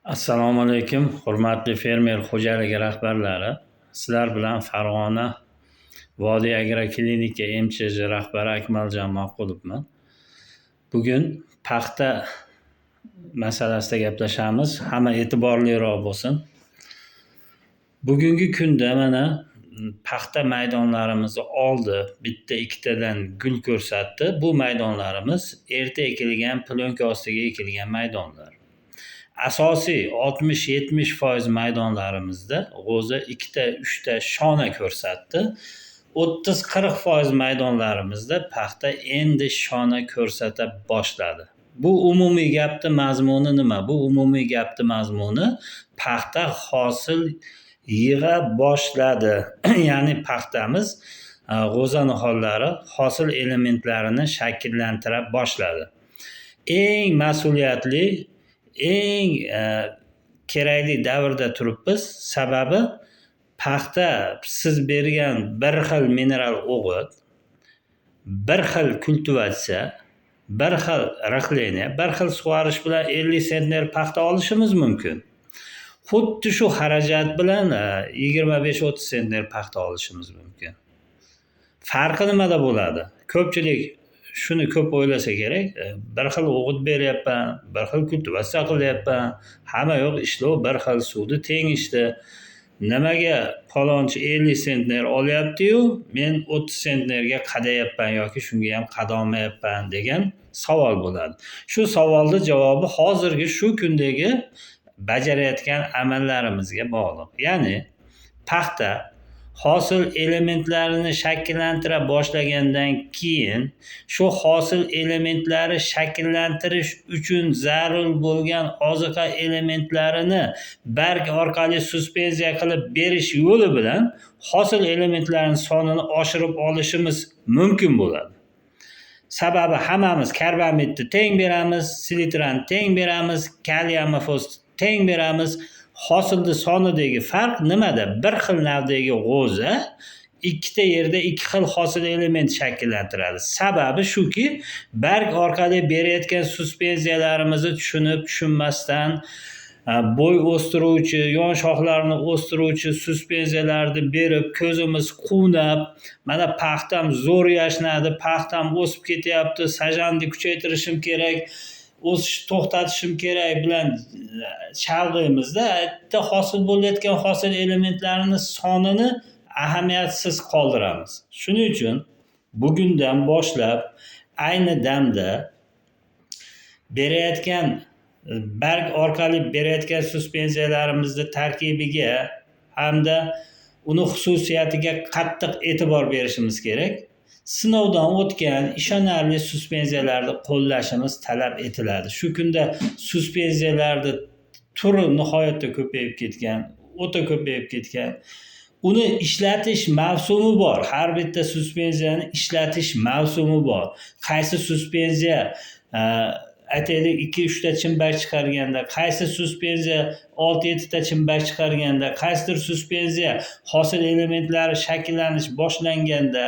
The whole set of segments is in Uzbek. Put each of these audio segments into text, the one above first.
Assalomu alaykum, hurmatli fermer xo'jaligi rahbarlari. Sizlar bilan Farg'ona Vodiy agroklinika MChJ rahbari Akmaljon Maqulovman. Bugun paxta masalasida gaplashamiz. Hamma e'tiborliroq bo'lsin. Bugungi kunda mana paxta maydonlarimizni oldi bitta ikkitadan gul ko'rsatdi. Bu maydonlarimiz erta ekilgan, plyonka ostiga ekilgan maydonlar. Asosiy 60-70% maydonlarimizda g'o'za ikkita, uchta shona ko'rsatdi. 30-40% maydonlarimizda paxta endi shona ko'rsata boshladi. Bu umumiy gapni mazmuni nima? Bu umumiy gapni mazmuni paxta hosil yig'a boshladi. Ya'ni paxtamiz g'o'za nihollari hosil elementlarini shakllantira boshladi. Eng mas'uliyatli, eng kerakli davrda turibmiz. Sababi paxta siz bergan bir xil mineral o'g'it, bir xil kultivatsiya, bir xil рыхление, bir xil sug'orish bilan 50 sentner paxta olishimiz mumkin. Xuddi shu xarajat bilan 25-30 sentner paxta olishimiz mumkin. Farqi nimada bo'ladi? Ko'pchilik shuni ko'p o'ylasa kerak. Bir xil o'g'it beryapman, bir xil kultivatsiya qilyapman, hamma yoq ishlov bir xil, suvni teng ichdi. Nimaga palonchi 50 sentner olyapti-yu, men 30 sentnerga qadayapman yoki shunga ham qadolmayapman degan savol bo'ladi. Shu savolni javobi hozirgi shu kundagi bajarayotgan amallarimizga bog'liq. Ya'ni paxta hosil elementlarini shakllantira boshlagandan keyin shu hosil elementlari shakllantirish uchun zarur bo'lgan oziqa elementlarini barg orqali suspenziya qilib berish yo'li bilan hosil elementlarini sonini oshirib olishimiz mumkin bo'ladi. Sababi hammamiz karbamidni teng beramiz, selitrani teng beramiz, kaliy amofosni teng beramiz. Hosilni sonidagi farq nimada? Bir xil navdagi g'o'za ikkita yerda ikki xil hosil element shakllantiradi. Sababi shuki, barg orqali berayotgan suspenziyalarimizni tushunib, tushunmasdan bo'y o'stiruvchi, yon shoxlarni o'stiruvchi suspenziyalarni berib, ko'zimiz quvnab, mana paxtam zo'r yashnadi, paxtam o'sib ketyapti, sajanni kuchaytirishim kerak, o'sishni to'xtatishim kerak bilan chalg'imizda bitta hosil bo'layotgan hosil elementlarini sonini ahamiyatsiz qoldiramiz. Shuning uchun bugundan boshlab ayni damda berayotgan barg orqali berayotgan suspenziyalarimizni tarkibiga hamda uni xususiyatiga qattiq e'tibor berishimiz kerak. Sinovdan o'tgan ishonarli suspenziyalarni qo'llashimiz talab etiladi. Shu kunda suspenziyalarni turi nihoyatda ko'payib ketgan, o'ta ko'payib ketgan. Uni ishlatish mavsumi bor. Har bitta suspenziyani ishlatish mavsumi bor. Qaysi suspenziya aytaylik 2-3 ta chimpak chiqarganda, qaysi suspenziya 6-7 ta chimpak chiqarganda, qaysidir suspenziya hosil elementlari shakllanish boshlanganda,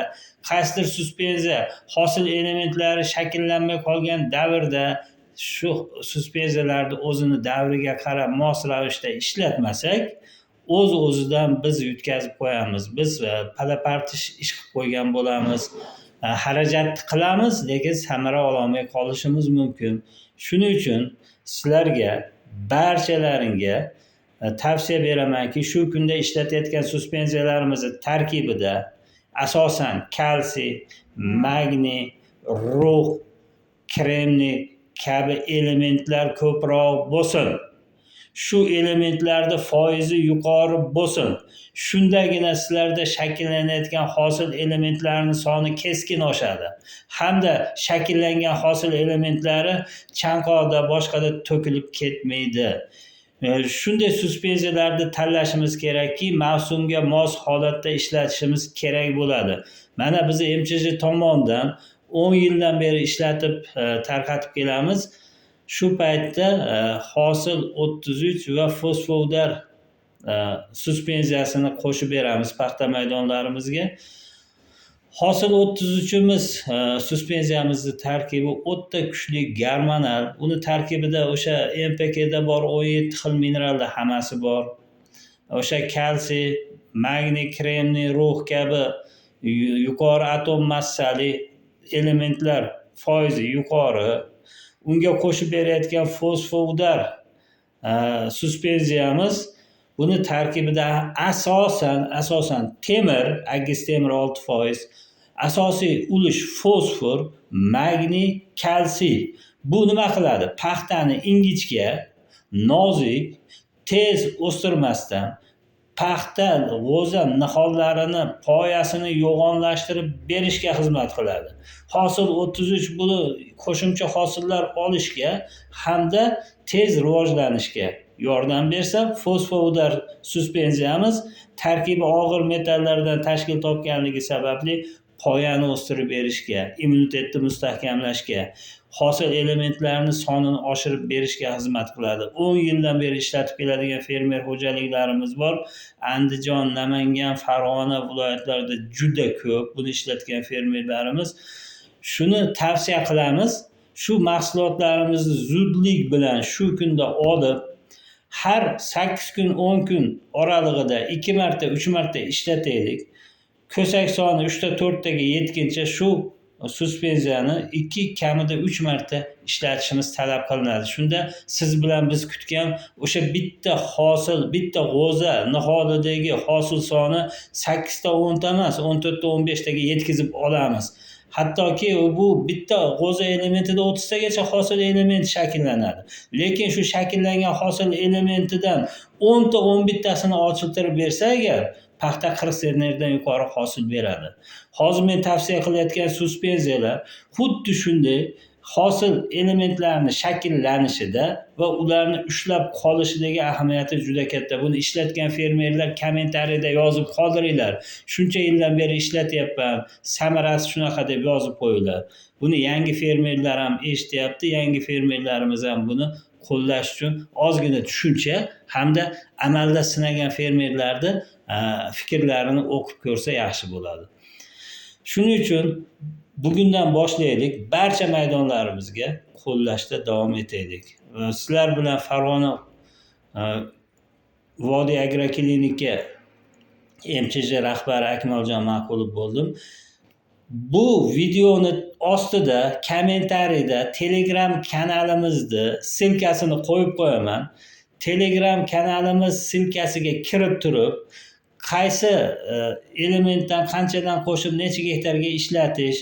qaysidir suspenziya hosil elementlari shakllanmay qolgan davrda shu suspenziyalarni o'zini davriga qarab mos ravishda ishlatmasak, o'z-o'zidan biz yutkazib qo'yamiz. Biz pala-partish ish qilib qo'ygan bo'lamiz. Xarajat qilamiz, lekin samara ololmay qolishimiz mumkin. Shuning uchun sizlarga barchalaringga tavsiya beramanki, shu kunda ishlatayotgan suspenziyalarimizni tarkibida asosan kalsiy, magniy, rux, kremniy kabi elementlar ko'proq bo'lsin. Shu elementlarni foizi yuqori bo'lsin. Shundagina sizlarda shakllanayotgan hosil elementlarini soni keskin oshadi. Hamda shakllangan hosil elementlari chanqoqda, boshqada to'kilib ketmaydi. Shunday suspenziyalarni tanlashimiz kerakki, mavsumga mos holatda ishlatishimiz kerak bo'ladi. Mana biz MChJ tomonidan 10 yildan beri ishlatib, tarqatib kelamiz. Shu paytda hosil 33 va fosfodar suspenziyasini qo'shib beramiz paxta maydonlarimizga. Hosil 33imiz suspenziyamizni tarkibi o'ta kuchli gormonal. Uni tarkibida o'sha NPKda bor 17 xil minerallar hammasi bor. O'sha kalsiy, magniy, kremniy, rux kabi yuqori atom massali elementlar foizi yuqori. Unga qo'shib berayotgan fosfoudar suspenziyamiz buni tarkibida asosan temir, agiz temir 6%, asosiy ulush fosfor, magniy, kalsiy. Bu nima qiladi? Paxtani ingichka, nozik, tez o'stirmasdan paxta g'o'za nihollarini poyasini yo'g'onlashtirib berishga xizmat qiladi. Hosil 33 buni qo'shimcha hosillar olishga hamda tez rivojlanishga yordam bersa, fosfoudar suspenziyamiz tarkibi og'ir metallardan tashkil topganligi sababli poyani o'stirib berishga, immunitetni mustahkamlashga, hosil elementlarini sonini oshirib berishga xizmat qiladi. 10 yildan beri ishlatib keladigan fermer xo'jaliklarimiz bor. Andijon, Namangan, Farg'ona viloyatlarida juda ko'p buni ishlatgan fermerlarimiz. Shuni tavsiya qilamiz. Shu mahsulotlarimizni zudlik bilan shu kunda olib, har 8 kun, 10 kun oralig'ida 2 marta, 3 marta ishlataylik. Ko'sak soni 3 ta 4 taga yetguncha shu suspenziyani 2, kamida 3 marta ishlatishimiz talab qilinadi. Shunda siz bilan biz kutgan o'sha bitta hosil, bitta g'o'za niholidagi hosil soni 8 ta 10 ta emas, 14 ta 15 taga yetkazib olamiz. Hattoki bu bitta g'o'za elementida 30 tagacha hosil elementi shakllanadi. Lekin shu shakllangan hosil elementidan 10 ta 11 tasini ochiltirib bersa agar, paxta 40 sentnerdan yuqori hosil beradi. Hozir men tavsiya qilayotgan suspenziyalar xuddi shunday hosil elementlarini shakllanishida va ularni ushlab qolishidagi ahamiyati juda katta. Buni ishlatgan fermerlar kommentariyada yozib qoldiringlar. Shuncha yildan beri ishlatyapman, samarasi shunaqa deb yozib qo'yinglar. Buni yangi fermerlar ham eshityapti, yangi fermerlarimiz ham buni qo'llash uchun ozgina tushuncha hamda amalda sinagan fermerlarni fikrlarini o'qib ko'rsa yaxshi bo'ladi. Shuning uchun bugundan boshlaylik, barcha maydonlarimizga qo'llashda davom etaylik. Sizlar bilan Farg'ona Vodiy agroklinika MChJ rahbari Akmaljon Ma'qulov bo'ldim. Bu videoni ostida kommentariyda Telegram kanalimizni ссылка sini qo'yib qo'yaman. Telegram kanalimiz ссылка siga kirib turib, qaysi elementdan qanchadan qo'shib necha gektarga ishlatish,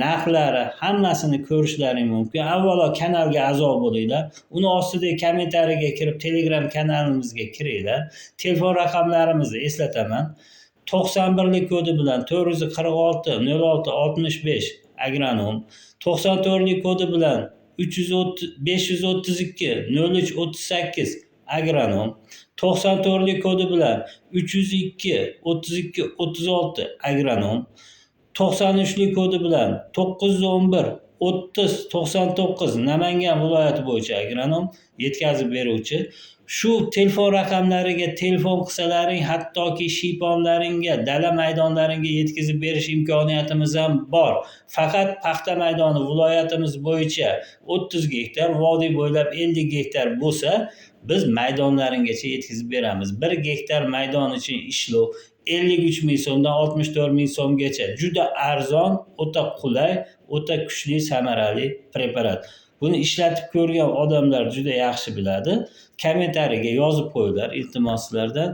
narxlari hammasini ko'rishlaring mumkin. Avvalo kanalga a'zo bo'linglar. Uni ostidagi kommentariyaga kirib Telegram kanalimizga kiringlar. Telefon raqamlarimizni eslataman. 91lik kodi bilan 446 06 65 agronom, 94lik kodi bilan 532 03 38 agronom, 94lik kodi bilan 302 32 36 agronom, 93lik kodi bilan 911 30 99 Namangan viloyati bo'yicha agronom yetkazib beruvchi. Shu telefon raqamlariga telefon qilsalaring, hattoki shiyponlaringga, dala maydonlaringga yetkazib berish imkoniyatimiz ham bor. Faqat paxta maydoni viloyatimiz bo'yicha 30 gektar, vodiy bo'ylab 50 gektar bo'lsa, biz maydonlaringgacha yetkazib beramiz. 1 gektar maydon uchun ishlov 53 ming so'mdan 64 ming so'mgacha. Juda arzon, o'ta qulay, o'ta kuchli, samarali preparat. Buni ishlatib ko'rgan odamlar juda yaxshi biladi. Kommentariyaga yozib qo'yinglar, iltimos sizlardan.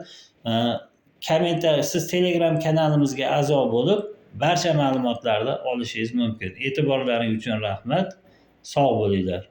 Siz Telegram kanalimizga a'zo bo'lib, barcha ma'lumotlarni olishingiz mumkin. E'tiborlaring uchun rahmat. Sog' bo'linglar.